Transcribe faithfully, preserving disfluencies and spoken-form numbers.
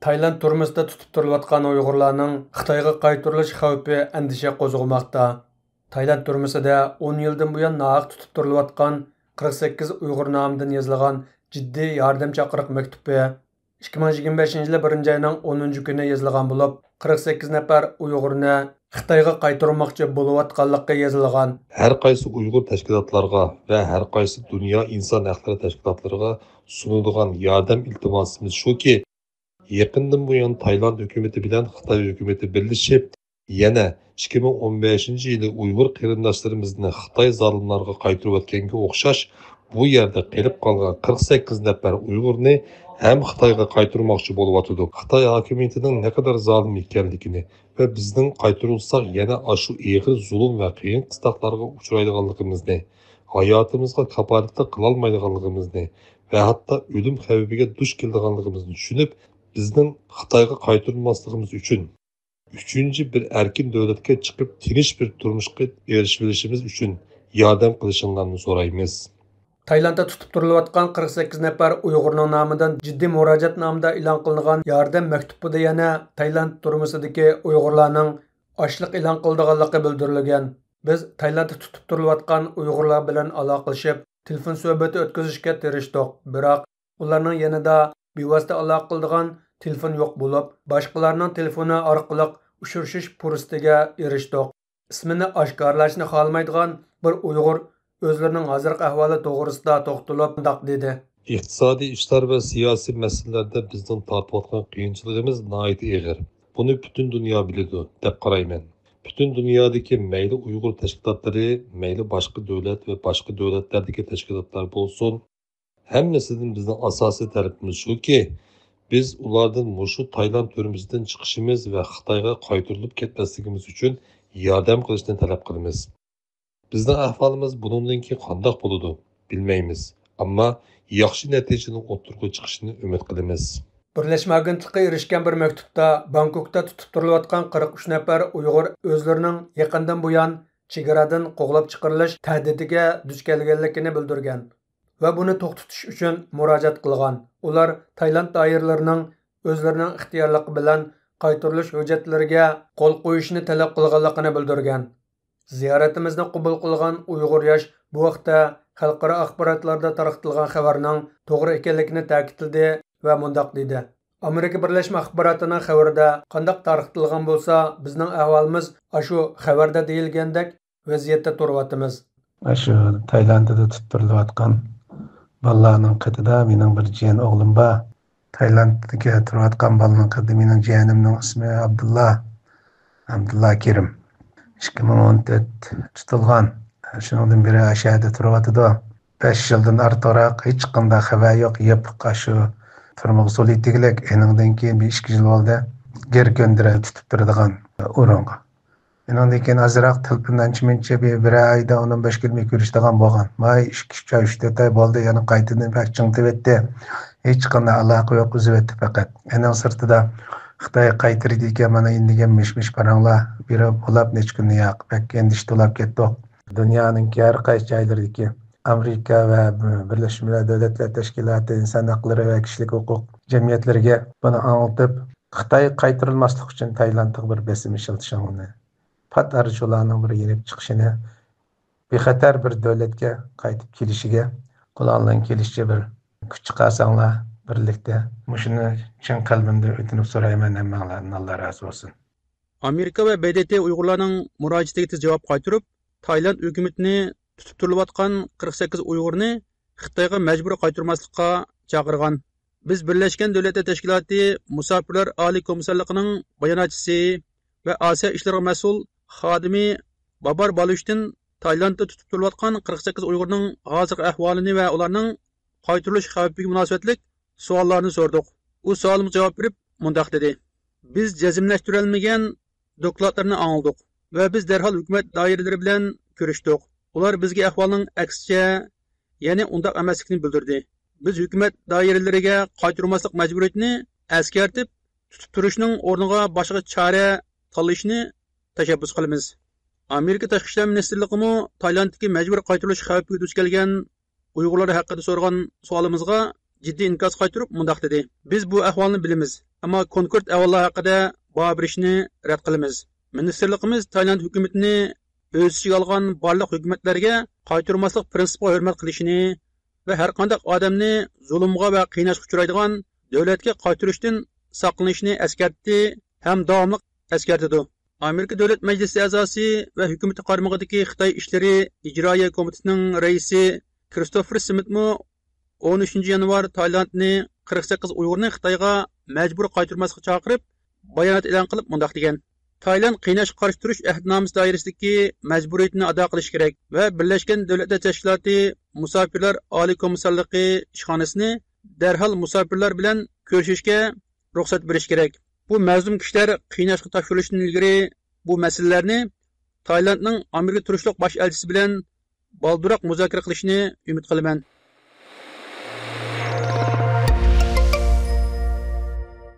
تايلاند تۈرمىسىدە تۇتۇپ تۇرۇلۇۋاتقان ئۇيغۇرلارنىڭ خىتايغا قايتۇرۇلۇش خەۋپى ئەندىشە قوزغىماقتا. تايلاند تۈرمىسىدە ئون يىلدىن بۇيان ناھەق تۇتۇپ تۇرۇلۇۋاتقان قىرىق سەككىز ئۇيغۇر نامىدىن يېزىلغان جىددىي ياردەم چاقىرىق مەكتۇپى ئىككى مىڭ يىگىرمە بەشىنچى يىلى بىرىنچى ئاينىڭ ئونىنچى كۈنى يېزىلغان بولۇپ، قىرىق سەككىز نەپەر ئۇيغۇرنى خىتايغا قايتۇرماقچى بولۇۋاتقانلىقى يېزىلغان. ھەر قايسى ئۇيغۇر تەشكىلاتلارغا ۋە ھەر قايسى دۇنيا ئىنسان ھەقلىرى تەشكىلاتلىرىغا سۇنىدىغان ياردەم ئىلتىماسىمىز شۇكى، يېقىندىن بۇيان تايلاند ھۆكۈمىتى بىلەن خىتاي ھۆكۈمىتى بىرلىشىپ، يەنە ئىككى مىڭ ئون بەشىنچى يىلى ئۇيغۇر قېرىنداشلىرىمىزنى خىتاي زالىملارغا قايتۇرۇۋەتكەنگە ئوخشاش، بۇ يەردە قېلىپ قالغان قىرىق سەككىز نەپەر ئۇيغۇرنى ھەم خىتايغا قايتۇرماقچى بولۇۋاتىدۇ. خىتاي ھاكىمىيىتىنىڭ نەقەدەر زالىم ئىكەنلىكىنى ۋە بىزنىڭ قايتۇرۇلساق يەنە ئاشۇ ئېغىر زۇلۇم ۋە قىيىن قىستاقلارغا ئۇچرايدىغانلىقىمىزنى، ھاياتىمىزغا كاپالەتلىك قىلالمايدىغانلىقىمىزنى ۋە ھەتتا ئۆلۈم خەۋپىگە دۇچ كېلىدىغانلىقىمىزنى چۈشىنىپ، بىزنىڭ خىتايغا قايتۇرۇلماسلىقىمىز ئۈچۈن، ئۈچىنچى بىر ئەركىن دۆلەتكە چىقىپ، تىنچ بىر تۇرمۇشقا ئېرىشىۋېلىشىمىز ئۈچۈن ياردەم قىلىشىڭلارنى سورايمىز. تايلاندتا تۇتۇپ تۇرۇلۇۋاتقان قىرىق سەككىز نەپەر ئۇيغۇرنىڭ نامىدىن جىددىي مۇراجىئەتنامىدا ئېلان قىلىنغان ياردەم مەكتۇپىدا يەنە تايلاند تۈرمىسىدىكى ئۇيغۇرلارنىڭ ئاشلىق ئېلان قىلىدىغانلىقى بىلدۈرۈلگەن. بىز تايلاندتا تۇتۇپ تۇرۇلۇۋاتقان ئۇيغۇرلار بىلەن ئالاقىلىشىپ، تېلېفون سۆھبىتى ئۆتكۈزۈشكە تىرىشتۇق، بىراق ئۇلارنىڭ يېنىدا بىۋاسىتە ئالاقە قىلىدىغان تېلېفون يوق بولۇپ، باشقىلارنىڭ تېلېفونى ئارقىلىق ئۇچرىشىش پۇرسىتىگە ئېرىشتۇق. ئىسمىنى ئاشكارىلاشنى خالىمايدىغان بىر ئۇيغۇر ئۆزلىرىنىڭ ھازىرقى ئەھۋالى توغرىسىدا توختىلىپ مۇنداق دېدى. ئىقتىسادىي ئىشلار ۋە سىياسىي مەسىلىلەردە بىزنىڭ تارتىۋاتقان قىيىنچىلىقىمىز ناھايىتى ئېغىر. بۇنى پۈتۈن دۇنيا بىلىدۇ، دەپ قارايمەن. پۈتۈن دۇنيادىكى مەيلى ئۇيغۇر تەشكىلاتلىرى، مەيلى باشقا دۆلەت ۋە باشقا دۆلەتلەردىكى تەشكىلاتلار بولسۇن، ھەممىسىدىن بىزنىڭ ئاساسىي تەلىپىمىز شۇكى، بىز ئۇلاردىن مۇشۇ تايلاند تۈرمىسىدىن چىقىشىمىز ۋە خىتايغا قايتۇرۇلۇپ كەتمەسلىكىمىز ئۈچۈن ياردەم قىلىشنى تەلەپ قىلىمىز. بىزنىڭ ئەھۋالىمىز بۇنىڭدىن كېيىن قانداق بولىدۇ، بىلمەيمىز. ئەمما ياخشى نەتىجىنىڭ ئوتتۇرىغا چىقىشىنى ئۈمىد قىلىمىز. بىرلەشمە ئاگېنتلىقى ئېرىشكەن بىر مەكتۇپتا، بانكوكتا تۇتۇپ تۇرۇلۇۋاتقان قىرىق ئۈچ نەپەر ئۇيغۇر ئۆزلىرىنىڭ يېقىندىن بۇيان چېگرادىن قوغلاپ چىقىرىلىش تەھدىتىگە دۇچ كەلگەنلىكىنى بىلدۈرگەن ۋە بۇنى توختىتىش ئۈچۈن مۇراجىئەت قىلغان. ئۇلار تايلاند دائىرىلىرىنىڭ ئۆزلىرىنىڭ ئىختىيارلىقى بىلەن قايتۇرۇلۇش ھۆججەتلىرىگە قول قويۇشنى تەلەپ قىلغانلىقىنى بىلدۈرگەن. زىيارىتىمىزنى قوبۇل قىلغان ئۇيغۇر ياش بۇ ھەقتە خەلقئارا ئاخباراتلاردا تارقىتىلغان خەۋەرنىڭ توغرا ئىكەنلىكىنى تەكىتلىدى ۋە مۇنداق دېدى: ئامېرىكا بىرلەشمە ئاخباراتىنىڭ خەۋىرىدە قانداق تارقىتىلغان بولسا، بىزنىڭ ئەھۋالىمىز ئاشۇ خەۋەردە دېيىلگەندەك ۋەزىيەتتە تۇرۇۋاتىمىز. ئاشۇ تايلانددا تۇتۇپ تۇرۇلۇۋاتقان بالىلارنىڭ قېتىدا مېنىڭ بىر جىيەن ئوغلۇم بار. تايلاندتىكى تۇرۇۋاتقان بالىنىڭ قېتىدا مېنىڭ جىيەنىمنىڭ ئىسمى ئابدۇللا. ئابدۇللا كېرىم. ئىككى مىڭ ئون تۆت تۇتۇلغان. شۇنىڭدىن بېرى ئاشۇ يەردە تۇرۇۋاتىدۇ. بەش يىلدىن ئارتۇقراق ھېچقانداق خەۋەر يوق. يېپىق ئاشۇ تۈرمىگە سولىۋېتىگلىك. ئېنىڭدىن كېيىن بىر ئىككى يىل بولدى. گېرى كۆندۈرە تۇتۇپ تۇرىدىغان ئورۇنغا. ئېنىڭدىن كېيىن ئازراق تېلېفون ئانچە-مۇنچە بىر، بىرەر ئايدا ئون، ئون بەش كۈن بىر كۆرۈشىدىغان بولغان. ماي ئىككى، ئۈچ ئاي، ئۈچ، تۆت ئاي بولدى، يەنە قايتىدىن بەك چىڭىتىۋەتتى. ھېچقانداق ئالاقە يوق، ئۈزۈۋەتتى پەقەت. ئېنىڭ سىرتىدا خىتاي قايتۇرىدىكەن، مانا ئىندىگەن مىش-مىش پاراڭلار بىر بولاپ نەچچە كۈندىن ياق. بەك ئەندىشە تولاپ كەتتۇق. دۇنيانىڭكى ھەر قايسى جايلىرىدىكى ئامېرىكا ۋە بىرلەشمە مىللەتلەر دۆلەتلەر تەشكىلاتى ئىنسان ھەقلىرى ۋە كىشىلىك ھوقۇق جەمئىيەتلىرىگە بۇنى ئاڭلىتىپ، خىتاي قايتۇرۇلماسلىق ئۈچۈن تايلاندغا بىر بېسىم ئىشلىتىشىڭلارنى پات ئارىدا شۇلارنىڭ بىر يېنىپ چىقىشىنى، بىخەتەر بىر دۆلەتكە قايتىپ كېلىشىگە قولۇڭلاردىن كېلىشىچە بىر كۈچ چىقارساڭلار بىرلىكتە، مۇشۇنى چىن قەلبىمدىن ئۆتۈنۈپ سورايمەن ھەممەڭلاردىن، ئاللا رازى بولسۇن. ئامېرىكا ۋە ب د ت ئۇيغۇرلارنىڭ مۇراجىئىتىگە تېز جاۋاب قايتۇرۇپ، تايلاند ھۆكۈمىتىنى تۇتۇپ تۇرۇلۇۋاتقان قىرىق سەككىز ئۇيغۇرنى خىتايغا مەجبۇرىي قايتۇرماسلىققا چاقىرغان. بىز بىرلەشكەن دۆلەتلەر تەشكىلاتى مۇساپىرلار ئالىي كومىسسارلىقىنىڭ باياناتچىسى ۋە ئاسىيا ئىشلىرىغا مەسئۇل خادىمى بابار بالۇشتىن تايلاندتا تۇتۇپ تۇرۇلۇۋاتقان قىرىق سەككىز ئۇيغۇرنىڭ ھازىرقى ئەھۋالىنى ۋە ئۇلارنىڭ قايتۇرۇلۇش خەۋپىگە مۇناسىۋەتلىك سوئاللارنى سورىدۇق. ئۇ سوئالىمىزغا جاۋاب بېرىپ مۇنداق دېدى: بىز جەزملەشتۈرەلمىگەن دوكلاتلارنى ئاڭلىدۇق ۋە بىز دەرھال ھۆكۈمەت دائىرىلىرى بىلەن كۆرۈشتۇق. ئۇلار بىزگە ئەھۋالنىڭ ئەكسىچە، يەنى ئۇنداق ئەمەسلىكىنى بىلدۈردى. بىز ھۆكۈمەت دائىرىلىرىگە قايتۇرماسلىق مەجبۇرىيىتىنى ئەسكەرتىپ، تۇتۇپ تۇرۇشنىڭ ئورنىغا باشقا چارە تاللىشىنى تەشەببۇس قىلىمىز. ئامېرىكا تاشقى ئىشلار مىنىستىرلىقىمۇ تايلاندتىكى مەجبۇرىي قايتۇرۇلۇش خەۋپىگە دۇچ كەلگەن ئۇيغۇرلار ھەققىدە سورىغان سوئالىمىزغا جىددىي ئىنكاس قايتۇرۇپ مۇنداق دېدى: بىز بۇ ئەھۋالنى بىلىمىز، ئەمما كونكرېت ئەھۋاللار ھەققىدە باھا بېرىشنى رەت قىلىمىز. مىنىستىرلىقىمىز تايلاند ھۆكۈمىتىنى ئۆز ئىچىگە ئالغان بارلىق ھۆكۈمەتلەرگە قايتۇرماسلىق پىرىنسىپىغا ھۆرمەت قىلىشىنى ۋە ھەرقانداق ئادەمنى زۇلۇمغا ۋە قىيناشقا ئۇچرايدىغان دۆلەتكە قايتۇرۇشتىن ساقلىنىشنى ئەسكەرتتى ھەم داۋاملىق ئەسكەرتىدۇ. ئامېرىكا دۆلەت مەجلىسى ئەزاسى ۋە ھۆكۈمىتى قارمىقىدىكى خىتاي ئىشلىرى ئىجرائىيە كومىتېتىنىڭ رەئىسى كىرىستوفېر سمىتمۇ ئون ئۈچىنچى يانۋار تايلاندنى قىرىق سەككىز ئۇيغۇرنى خىتايغا مەجبۇرىي قايتۇرماسلىققا چاقىرىپ، بايانات ئېلان قىلىپ مۇنداق دېگەن: تايلاند قىيناشقا قارشى تۇرۇش ئەھدىنامىسى دائىرىسىدىكى مەجبۇرىيىتىنى ئادا قىلىشى كېرەك ۋە بىرلەشكەن دۆلەتلەر تەشكىلاتى مۇساپىرلار ئالىي كومىسسارلىقى ئىشخانىسىنى دەرھال مۇساپىرلار بىلەن كۆرۈشۈشكە رۇخسەت بېرىشى كېرەك. بۇ مەزلۇم كىشىلەر قىيناشقا تاپشۇرۇلۇشتىن ئىلگىرى بۇ مەسىلىلەرنى تايلاندنىڭ ئامېرىكا تۇرۇشلۇق باش ئەلچىسى بىلەن بالدۇرراق مۇزاكىرە قىلىشىنى ئۈمىد قىلىمەن.